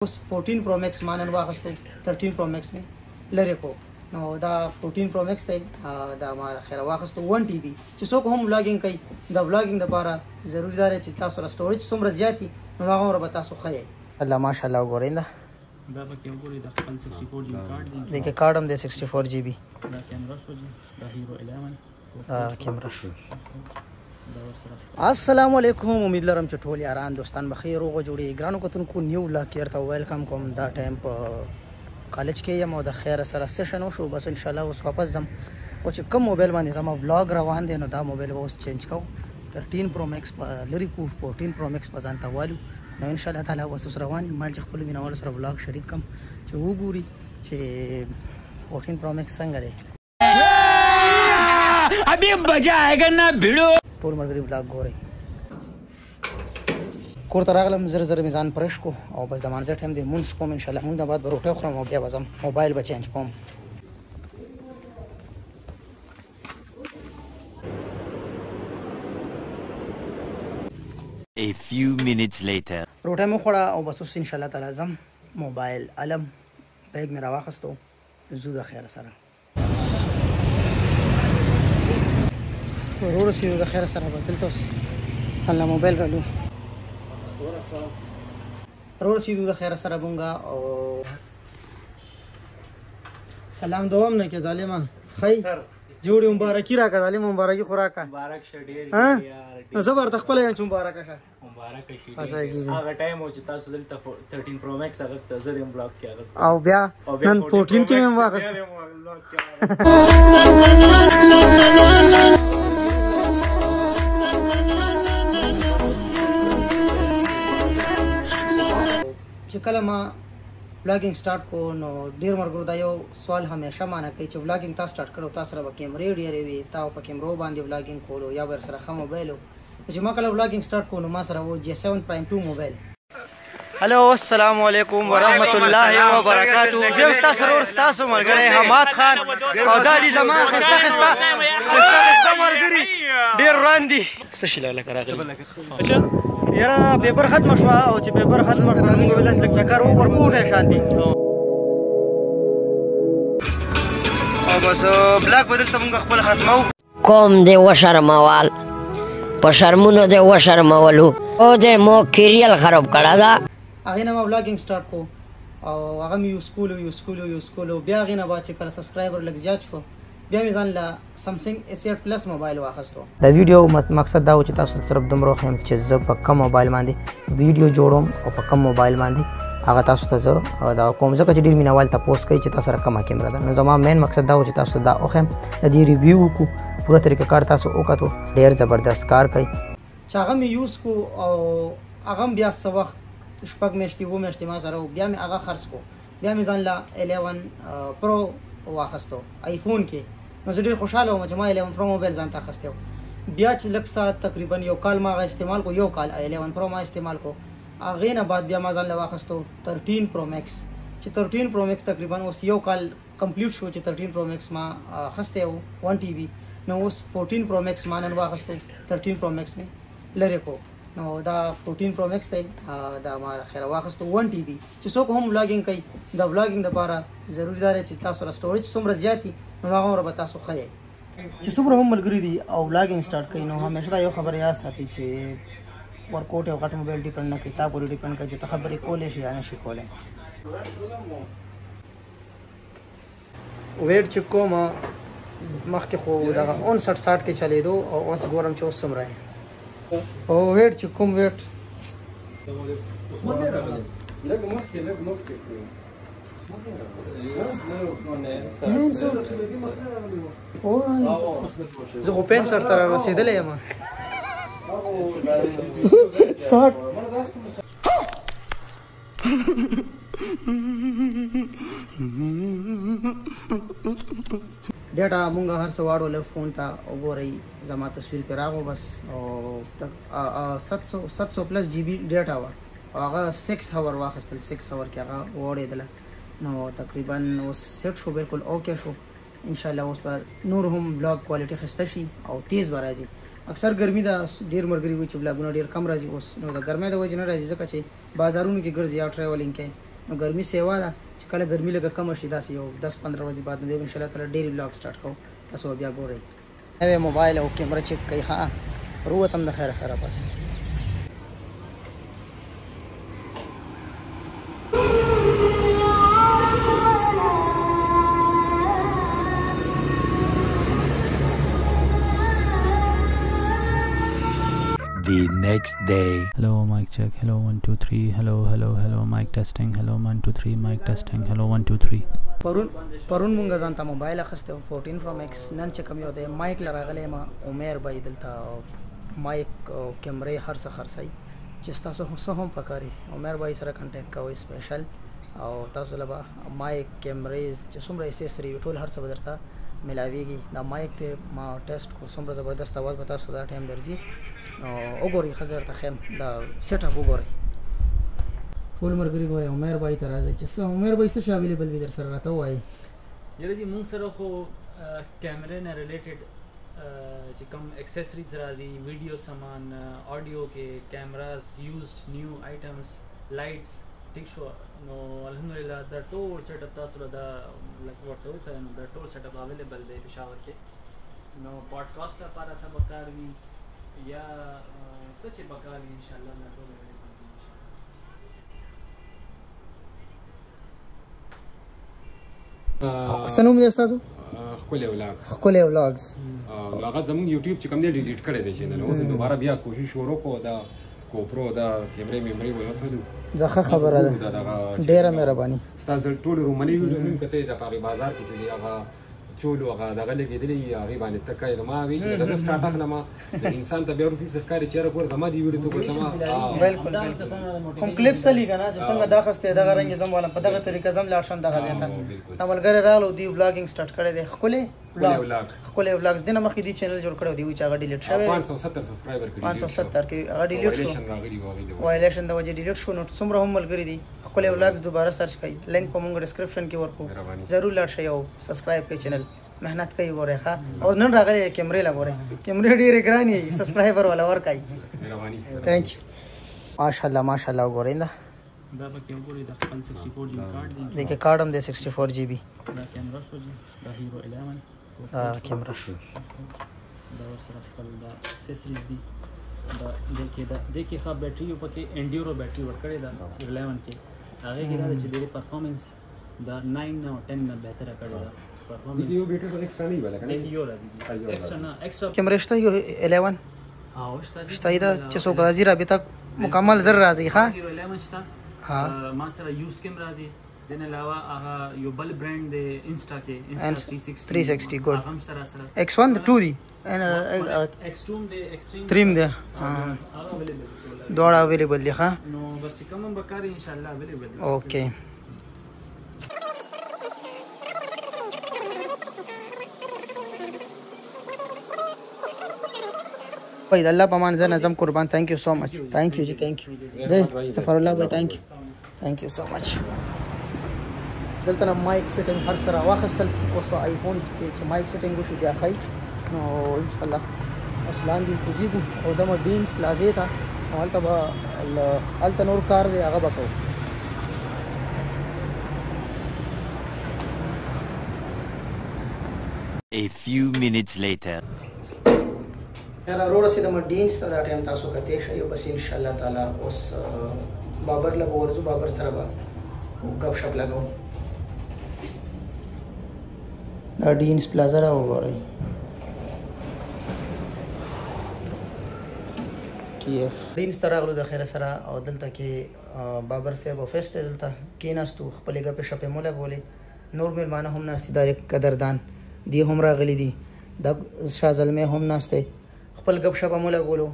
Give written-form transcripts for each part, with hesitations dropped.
اوس 14 پرو میکس ما نن واخیستو، 13 پرو میکس مې لرې کو. نو دا 14 پرو میکس دی، دا ما خیره واخیستو 1 ټي بي. چې څوک هم ولاګینګ کوي، د ولاګینګ دپاره ضروري دا دی چې تاسو سره سټوریج څومره زیات وي نو هغومره به تاسو ښه یئ. الله ماشاءالله، وګورئ دا دا پکې وګورئ، د خپل 64 جی بي کارت دی. دې کې کارت هم دی 64 جی بي. دا کیمره شو جی، دا هیرو 11 دا کیمره شو. السلام علیکم، امید لرم چې ټول یاران دوستان بخیر روغ جوړي. ګرانو کتونکو، نیو ولاګ کې درته ویلکم کوم. دا ټایم په کالج کې یم او د خیر سره سیشن وشو، بس ان شاء الله اوس واپس ځم. او چې کوم موبایل باندې زما ولاګ روان دی نو دا موبایل به اوس چینج کوو، 13 پرو میکس په لرې کو، 14 پرو میکس په ځان ته والو. نو ان شاء الله تعالی اوس اوس روان یم، مال چې خپلو مینهوالو سره ولاګ شریک کم چې وګوري چې 14 پرو میکس څنګه دی. ابھی مزہ آئے گا نا بھیڑو. ټول ملګري ولاګ ګورئ. کور ته راغلم، زر زر مې ځان فرش کو او بس د مانځه ټایم دی، مونځ کوم. ان شاء الله مونځ نه بعد به روټۍ خورم او بیا به ځم موبایل به چینج کوم. A few minutes later. روټۍ مې وخوړه او بس اوس ان شاء الله تعالی ځم موبایل علم، بیګ مې راواخیستو، ځو د خیر سره. ورسېدو د خیره سره، بس دلته اوس ځان له موبایل رالو. ورسېدو د خیره سره مونږه او سلام دوام نه کې ظالمه خی جوړې مبارکي راکړه ظالمه، مبارکي خو راکړه. مبارک شه ډېر یار. نو زه به ورته خپله یم چې مبارک شه. مبارک شي. هغه ټایم و چې تاسو دلته 13 پرو میکس اخیسته، زه دې هم بلاک کې اخیسته او بیا نن 14 کې مې هم واخیسته. چې کله ما ولاګینګ سٹارټ کو نو ډیر ملګرو دا یو سوال همیشه مانه کوي چې ولاګینګ تا سٹارټ کړو، تا سره به کیمرې ډېرې وي، تا په کیمرو باندې ولاګینګ کولو یا به سره ښه موبایل و. چې ما کله ولاګینګ سٹارټ کو نو ما سره و جي 7 پرایم 2 موبایل. هلو السلام علیکم ورحمت الله وبرکاتو. زه یم ستاسو ورور، ستاسو ملګری حماد خان، او دا دي زما ښایسته ښایسته ښایسته ښایسته ملګري، ډېر وران دي. څه شي لکه راغلي یاره، پیپر ختمه شوه او چې پیپر ختمه شوه موږ ولس لږ چکر و ورکوټی شان دي او بس بلاک به دلته موږ خپل ختمو. قوم دې وشرموال، په شرمونو دې وشرمولو او دې مو کریل خراب کړه. دا هغې نه ما ولاګینګ سټارټ کو او هغه مې یوز کولو یوز کولو یوز کولو. بیا هغې نه بعد چې کله سبسکرایبر لږ زیات شو بیا مې ځان له سامسونګ اس 8 پلس موبایل واخیستو. د ویډیو مقصد دا و چې تاسو ته صرف دومره وښیم چې زه په کوم موبایل باندې ویډیو جوړوم او په کوم موبایل باندې هغه تاسو ته زه دا کوم، ځکه چې ډېر مینهوال تپوس کوي چې تاسو سره کومه کیمره ده. نو زما مین مقصد دا و چې تاسو ته دا وښیم، د دې ریویو وکړو، پوره طریقه کار تاسو وکتو، ډېر زبردست کار کوي. چې هغه مې یوز کو او هغه هم بیا څه وخت شپږ میاشتې اووه میاشتې ما سره و، بیا مې هغه خرڅ کو، بیا مې ځان له 11 پرو واخیستو آیفون کې. نو زه ډېر خوشحاله وم چې ما 11 پرو موبایل ځان ته اخیستی و. بیا چې لږ ساعت تقریبا یو کال ما هغه استعمال کو، یو کال 11 پرو ما استعمال کو. هغې نه بعد بیا ما ځان له واخیستو 13 پرو میکس، چې 13 پرو میکس تقریبا اوس یو کال کمپلیټ شو چې 13 پرو میکس ما اخیستی و 1 ټي بي. نو اوس 14 پرو میکس ما نن واخیستو، 13 پرو میکس مې لرې کو. نو دا 14 پرو میکس دی، دا ما خیره واخیستو 1 ټي بي. چې څوک هم ولاګینګ کوي، د ولاګینګ دپاره ضروري دا دی چې تاسو سره سټوریج څومره زیات وي نو هغومره به تاسو ښه یئ. چې څومره هم ملګري دي او ولاګینګ سټارټ کوي نو همیشه دا یو خبره یاد ساتي چې ورکوټ او غټ موبایل ډیپند نه کوي، تا پورې ډیپند کوي چې ته خبرې کولی شي یا نه شي کولی. ویټ چې کوم مخکې خو دغه 59 60 کې چلېدو او اوس ګورم چې اوس څومره دی. او ویټ چې کوم ویټ زه خو 65 ته رارسېدلی یم. 60 ډیټا مونږ هر څه واړول فون ته وګورئ، زما تصویر پرې راغو بس. او 700 پلس جی بي ډیټا وه او هغه 6 هاور واخیستل، 6 هاور کې هغه واړېدله. نو تقریبا اوس سیټ شو، بالکل اوکې شو. انشاءالله اوس به نور هم بلاګ کوالټي ښایسته شي او تیز به راځي. اکثر ګرمي ده، ډېر ملګري وایي چې بلاګونه ډېر کم راځي اوس. نو د ګرمۍ د وجې نه راځي، ځکه چې بازارونو کې ګرځي یا ټریولینګ کوي. نو ګرمي سیوا ده چې کله ګرمي لږه کمه شي داسې یو 10-15 ورځې بعد نو بیا به ان شاء الله تعالی ډېرې ولاګ سټارټ کوو، تاسو به بیا ګورئ. نوی موبایل او کیمره چک کوي. ها وروتم د خیره سره بس. The next day. Hello, mic check. Hello, 1 2 3. Hello, hello, hello, mic testing. Hello, 1 2 3, mic testing. Hello, 1 2 3. پرون مونږ ځان ته موبایل اخیستی و 14 پرو مکس. نن چې کوم یو دی مایک له راغلی یم، عمر بای دلته مایک او کیمرې هر څه خرڅوي، چې ستاسو څه هم پکار وي عمر بای سره کنټیکټ کوئ سپیشل، او تاسو له به مایک کیمرې چې څومره اسیسري وي ټول هر څه به درته ملاویږي. دا مایک دی ما ټیسټ کو، څومره زبردست اواز به تاسو دا ټایم درځي. نو وګورئ، ښه زه درته ښیم دا سیټ اپ وګورئ. ټول ملګري ګورئ عمر بای ته راځئ چې څه عمر بای څه شی اویلیبل وي در سره راته ووایئ. یاره جی مونږ سره خو کیمرې نه ریلیټډ چې کوم اکسیسریز راځي، ویډیو سامان، آډیو کې کیمراز، یوزډ نیو آیټمز، لایټس، ټیک شو. نو الحمدلله دا ټول سیټ اپ تاسو له دا لکه ورته وښیم، نو دا ټول سیټ اپ اویلیبل دی پېښور کې. نو پاډکاسټ لپاره څه پکار وي یا څه چې پکار وي انشاءالله دا ټول اویلیبل دي. څه نوم دی ستاسو؟ ښکلی ولاګ. ښکلی ولاګز. نو هغه زمونږ یوټیوب چې کوم دی ډیلیټ کړی دی چینل، اوس دوباره بیا کوشش شروع کړو، دا کوپرو دا کیمرې میمرې وسلو. زه ښه خبره ده، ډېره مهرباني. ستاسو ټول رومني ویډیو مې کتلې ده په هغې بازار کې چې دی هغه چولو هغه دغه لګېدلې هغې باندې ته کوې، نو ما وی چې زه سټارټ اخلم د انسان ته بیا وروسته څه ښکاري چې یاره ګوره زما دې ویډیو ته ګوره زما بالکل کوم کلیپ څه لیږه نه چې څنګه دا اخیستی دغه رنګ یې زم والم په دغه طریقه زم لاړ شم دغه ځای ته. دا ملګری راغلو دی ولاګینګ سټارټ کړی دی، ښکلی ښکلی ولاګز. دې نه مخکې دی چینل جوړ کړی دی چې هغه ډیلیټ شوی دی، 570 سبسکرایبر کړي، 570 کې هغه ډیلیټ شو، وایلیشن د وجې ډیلیټ شو. نو څومره هم ملګري دي ښکلی ولاګز دوباره سرچ کړئ، لینک په مونږ ډسکرپشن کې ورکو، ضرور لاړ شئ او سبسکرایب کړئ چینل. محنت کوي ګورئ ښه. او نن راغلی کیمرې له ګورئ، کیمرې ډېرې ګرانې دي، سبسکرایبر والا ورکوي. ثانک یو. ماشاءالله ماشاءالله وګورئ دا دا پکې وګورئ، دا خپل 64 جی بي کارت دی، دې کې کارت هم دی 64 جی بي. دا کیمره شو جی، دا هیرو 11 دا کیمره شو، دا ورسره خپل دا اکسسریز دي. دا دې کې دا دې کې ښه بیټري یو پکې انډیورو بیټري ورکړې ده 11 کې. هغې کې دا چې د پرفارمنس دا 9 او 10 نه بهتره کړې ده. دې یو بیټری په ایکسټرا نه وي کنه، یو راځي ایکسټرا نه، ایکسټرا کیمره شته یو 11 او شته شته دا چې څوک راځي رابطه مکمل زر راځي. ښه هیرو 11 شته، ها ما سره یوزډ کیمره راځي. دین علاوه هغه یو بل برند دی انسټا کې، انسټا 360 ګډ، هغه هم سره سره X1 2 دی، X2 دی، X3 3 دی، هغه اویلیبل دواړه اویلیبل دي. ښه نو بس چې کوم بکاری ان شاء الله اویلیبل دی. اوکې بھائی اللہ پامان زه نظم قربان. ثانک یو سو مچ، ثانک یو جی، ثانک یو زه ظفر الله بھائی، ثانک یو، ثانک یو سو مچ. دلته نه مایک سیټینګ هر سره واخیستل، اوس په آیفون کې چې مایک سیټینګ وشي بیا ښایي. نو انشاءالله اوس لاندې کوزیږو او ځم ډینز پلازې ته، نو هلته به هلته نور کار دی هغه به کوو. A few minutes later. یاره ورسېدم ډینز ته، دا ټایم تاسو کتی شئ. بس انشاءالله تعالی اوس بابر له به ورځو، بابر سره به ګپ شپ لګوو. دا ډینز پلازا را وګورئ، ټي اف ډینز ته راغلو د خیره سره. او دلته کې بابر صاحب افیس دی، دلته کېناستو، خپلې ګپې شپې مو لګولې. نور مېلمانه هم ناست دي، دا قدردان دی هم راغلي دي، دا شاه زلمی هم ناست دی، خپل ګپ شپ مو لګولو.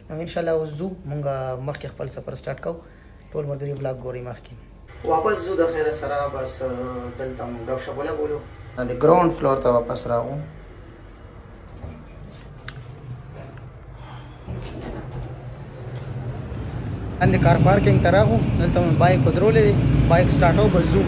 نو انشاءالله اوس ځو مونږ مخکې خپل سفر سټارټ کوو. ټول ملګري ولاګ ګورئ مخکې. واپس ځو د خیره سره، بس دلته مو ګپ شپ ولګولو. د ګراوند فلور ته واپس راغو. لاندې کار پارکینګ ته راغو، دلته مې بایک ودرولی دی، بایک سټارټو بس ځو.